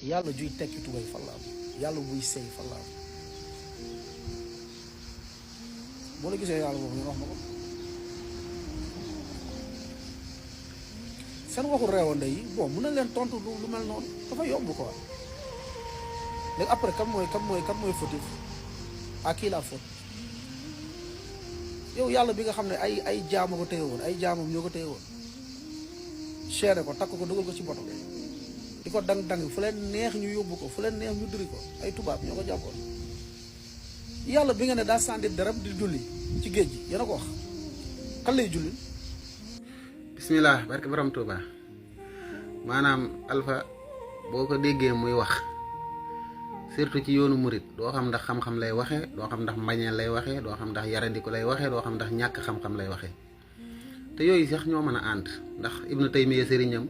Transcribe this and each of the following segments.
yàlla juy tekki tubay fan la am yàlla buy sëy fan la am boo la gisee yàlla boobu ñu wax ma ko seen waxu reewande yi bon mën na leen tontu lu mel noonu dafa yomb quoi léegi après kan mooy fautif à qui la faute yow yàlla bi nga xam ne ay jaama ko téye woon ay jaamam ñoo ko téye woon seere ko takk ko dugal ko ci boto di ko dang fu leen neex ñu yóbbu ko fu leen neex ñu diri ko ay tubaab ñoo ko jàppoon yàlla bi nga ne daa sànni dërëm di julli ci géej gi yéen a ko wax kan lay julli bismillah barke borom Tuuba maanaam Alpha boo ko déggee muy wax surtout ci yoonu murit doo xam ndax xam-xam lay waxee doo xam ndax mbañeel lay waxee doo xam ndax yarandiku lay waxee doo xam ndax ñàkk xam-xam lay waxee te yooyu sax ñoo mën a ànd ndax Ibnu Taymiya sëriñam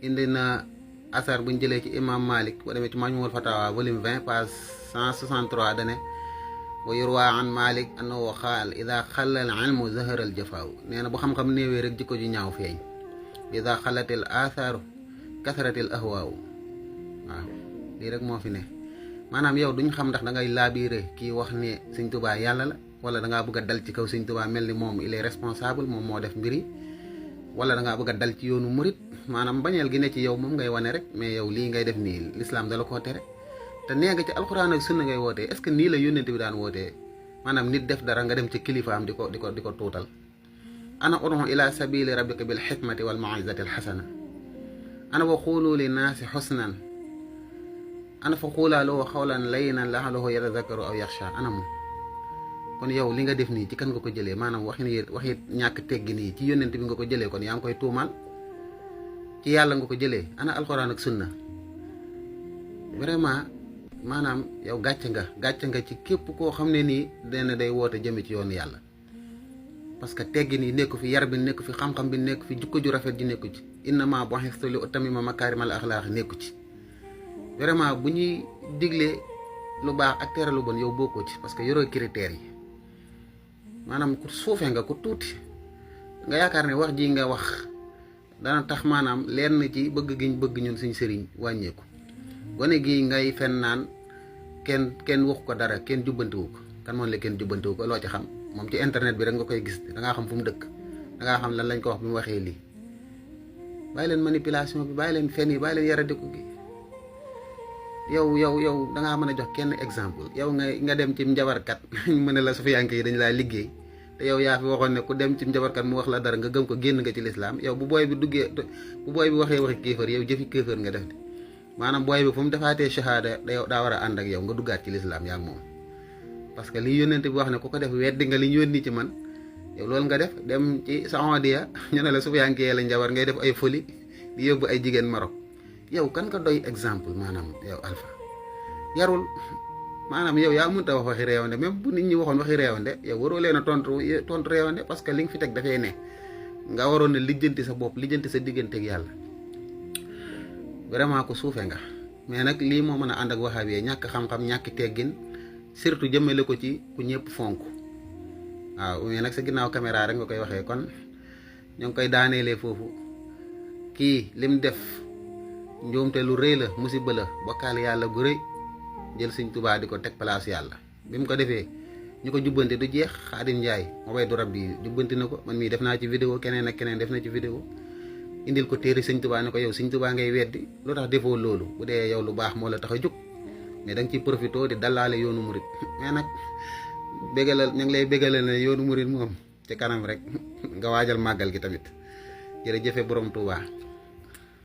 indi na asar buñ jëlee ci imam Malik boo demee ci Majmuul Fatawa volume 20 page 163 dane wa yurwa an Malik annahu qaal ida xalla al ilmu zahara al jafaaw nee na bu xam-xam néewee rek jikko ju ñaaw feeñ ida xalatil athaaru kasratil ahwaaw waaw lii rek moo fi ne maanaam yow duñ xam ndax da ngay laabiire kii wax ne Sëñ Tuubaa yàlla la wala da ngaa bëgg a dal ci kaw Sëñ Tuubaa mel ni moom il est responsable moom moo def mbiri wala da ngaa bëgg a dal ci yoonu murit maanaam bañeel gi ne ci yow moom ngay wane rek mais yow lii ngay def nii l'islam dala koo tere te nee nga ci alxuraan ak sunna ngay wootee est-ce que nii la yónnent bi daan wootee maanaam nit def dara nga dem ci kilifaam di ko tuutal ana ud'u ila sabili rabbika bil hikmati wal maw'izati al hasana ana wa qulu li naasi husnan ana fa xuulaa lahu xawlan layyinan la'allahu yatadhakkaru aw yaxsha ana moom kon yow li nga def nii ci kan nga ko jëlee maanaam waxi ñàkk teggi nii ci yónnent bi nga ko jëlee kon yaa ngi koy tuumaal ci yàlla nga ko jëlee ana alxuraan ak sunna vraiment maanaam yow gàcce nga ci képp koo xam ne nii dana day woote jëme ci yoonu yàlla parce que teggi nii nekku fi yar bi nekku fi xam-xam bi nekku fi jukko ju rafet ji nekku ci innama bu'ithtu li utammima makaarimal axlaaq nekku ci vraiment bu ñuy diglee lu baax ak tere lu bon yow bokkoo ci parce que yoroo critères yi maanaam ku suufee nga ku tuuti nga yaakaar ne wax ji nga wax dana tax maanaam lenn ci bëgg giñ bëgg ñun suñ sëriñ wàññeeku gone gi ngay fen naan kenn wax ko dara kenn jubbantiwu ko kan moom la kenn jubbantiwu ko loo ci xam moom ci internet bi rek nga koy gis dangaa xam fu mu dëkk dangaa xam lan lañ ko wax bi mu waxee lii bàyyi leen manipulation bi bàyyi leen fen yi bàyyi leen yaradiku gi yow dangaa mën a jox kenn exemple yow nga dem ci njabarkat mu ne la sufiyanke yi dañ laa liggéey te yow yaa fi waxoon ne ku dem ci njabarkat mu wax la dara nga gëm ko génn nga ci lislaam yow bu booy bi waxee waxi kéefër yow jëfi kéefër nga def de maanaam booy bi fu mu defaatee shahada daa war a ànd ak yow nga duggaat ci lislaam yaa moom parce que li yónnent bi wax ne ku ko def weddi nga li ñu yónni ci man yow loolu nga def dem ci Saoudia ñu ne la sufiyanke la njabar ngay def ay folie di yóbbu ay jigéen Maroc yow kan nga doy exemple maanaam yow Alpha yarul maanaam yow yaa mënta wax waxi réewande même bu nit ñi waxoon waxi réewande yow waroo leen a tontu réewande parce que li nga fi teg dafay ne nga waroon ne lijjanti sa bopp lijjanti sa diggante ak yàlla vraiment ko suufe nga mais nag lii moo mën a ànd ak waxaab yee ñàkk xam-xam ñàkk teggin surtout jëmale ko ci ku ñëpp fonk waaw mais nag sa ginnaaw caméra rek nga koy waxee kon ñoo ngi koy daaneelee foofu kii lim def njuumte lu rëy la musiba la bokkaal yàlla gu rëy jël Sëñ Tuubaa di ko teg place yàlla bi mu ko defee ñu ko jubbante du jeex Xaadim Njaay Maway du Rabbi jubbanti na ko man mii def naa ci vidéo keneen ak keneen def na ci vidéo indil ko téere Sëñ Tuubaa ne ko yow Sëñ Tuubaa ngay weddi lu tax defoo loolu bu dee yow lu baax moo la tax a jóg mais da nga ciy profité di dalaale yoonu murit mais nag bégalal ñu ngi lay bégalal ne yoonu murit moom ci kanam rek nga waajal màggal gi tamit jërëjëfe borom Tuubaa